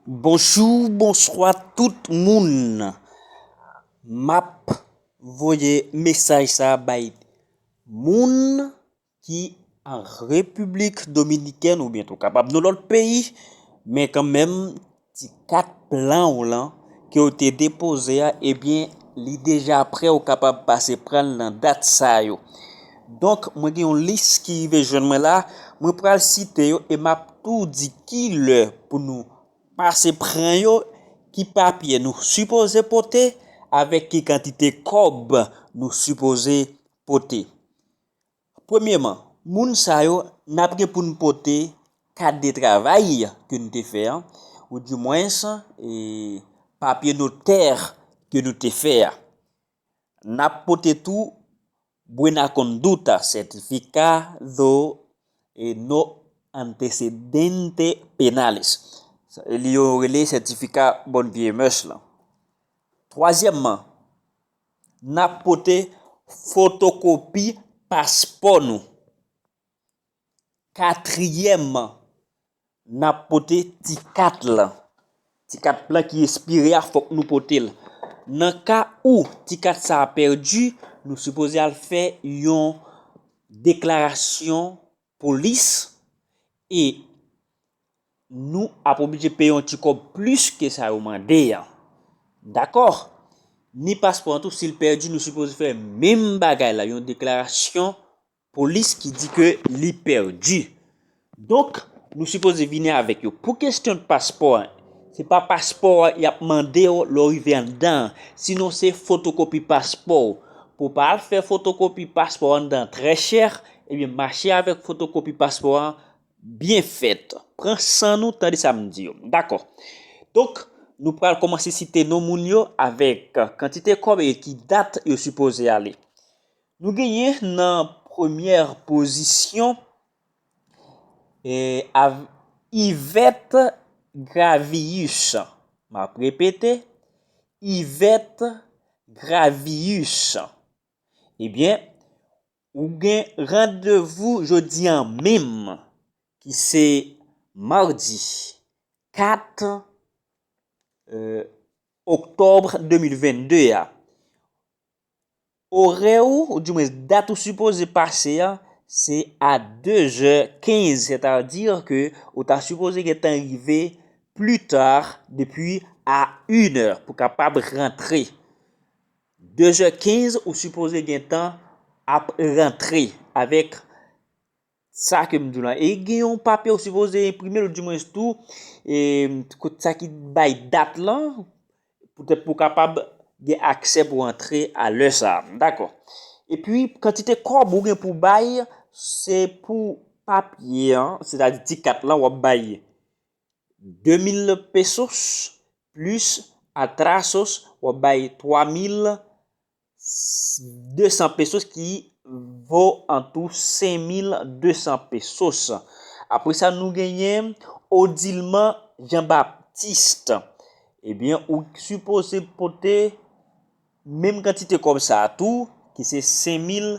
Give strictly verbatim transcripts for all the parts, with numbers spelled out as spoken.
Bonjou, bonswa tout moun. M ap voye mesaj sa bay moun ki an Repiblik Dominikèn oubyen tou kapab nan lòt peyi, men kanmenm ti kat plan w lan ke w te depoze a, ebyen, li deja prè, w kapab pase pran l nan dat sa yo. Donk, mwen gen yon lis ki rive jwenn mwen la, mwen pral site yo e m ap tou di ki lè pou nou pase pran yo, ki papye nou sipoze pote, avèk ki kantite kòb nou sipoze pote. Premyèman, moun sa yo, n ap gen pou n pote kat de travay ke nou te fè a, oudimwens, e, papye notè ke nou te fè a. N ap pote tou buena conducta, certificado, e, no antecedente penales. Li yo rele sètifika bòn vye mès lan. Twazyèmman, n ap pote fotokopi paspò nou. Katriyèmman, n ap pote ti kat lan. Ti kat lan ki espire a, fòk nou pote l. Nan ka ou ti kat sa a pèdi, nou sipoze al fè yon deklarasyon polis e nou ap oblije peye yon ti kòb plis ke sa yo mande a. Dakò? Ni paspò an tou, si l pèdi, nou sipoze fè menm bagay la, yon deklarasyon polis ki di ke li pèdi. Donk, nou sipoze vini avèk yo. Pou kesyon paspò a, se pa paspò a y ap mande w lè w rive anndan an. Sinon, se fotokopi paspò w. Pou w pa al fè fotokopi paspò anndan an trè chè, ebyen, mache avèk fotokopi paspò a byen fèt. Pran san nou, tande sa m di yo. Dakò. Donk, nou pral kòmanse site non moun yo avèk kantite kòb e ki dat yo sipoze ale. Nou genyen nan premyè pozisyon, e, av-, Yvette Gravius. M ap repete, Yvette Gravius. Ebyen, ou gen randevou jodi a menm, ki se madi kat, e, oktòb de mil vennde a. Orè ou, oudimwens dat ou sipoze pase a, se a de zè kenz, sètadi ke ou ta sipoze gentan rive pli ta depi a inè pou kapab rantre. De zè kenz, ou sipoze gentan ap rantre avèk sa ke m di w la. E gen yon papye ou sipoze enprime l, oudimwens tou, e, kot sa ki bay dat lan, poutèt pou w kapab gen aksè pou w antre a lè sa a. Dakò. Epi, kantite kòb ou gen pou bay, se pou papye an, sètadi ti kat lan, w ap bay de mil pesos, plis atrasos, w ap bay twa mil de san pesos, ki vo an tou senk mil de san pesos. Apre sa, nou genyen Odilman Jean Baptiste. Ebyen, ou sipoze pote menm kantite kòb sa a tou, ki se senk mil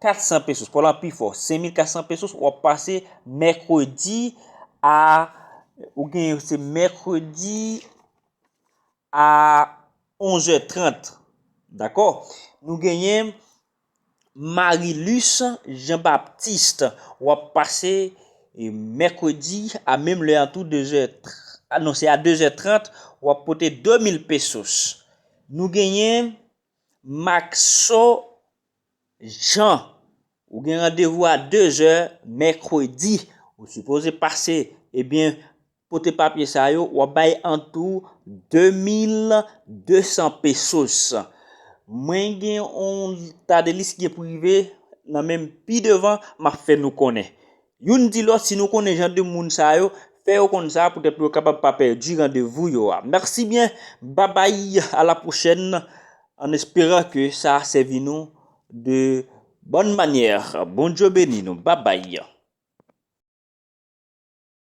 kat san pesos. Pou l pi fò, senk mil kat san pesos, w ap pase mèkredi a, ou gen se mèkredi a onz è trant. Dakò? Nou genyen Marilus Jean Baptiste. W ap pase, e, mèkredi a menm lè an tou, de zè tr-, a, non, se a de zè trant, w ap pote de mil pesos. Nou genyen Maxo Jean. Ou gen randevou a de zè mèkredi. Ou sipoze pase, ebyen, pote papye sa yo, w ap bay an tou de mil de san pesos. Mwen gen yon ta de lis ki gen pou rive nan men m pi devan, m ap fè nou konnen. Youn di lòt, si nou konnen jan de moun sa yo, fè yo konn sa poutèt pou yo kapab pa pèdi randevou yo a. Mèsi byen, babay, a la pwochèn, an esperan ke sa sèvi nou de bòn manyè. Bondye beni nou, babay.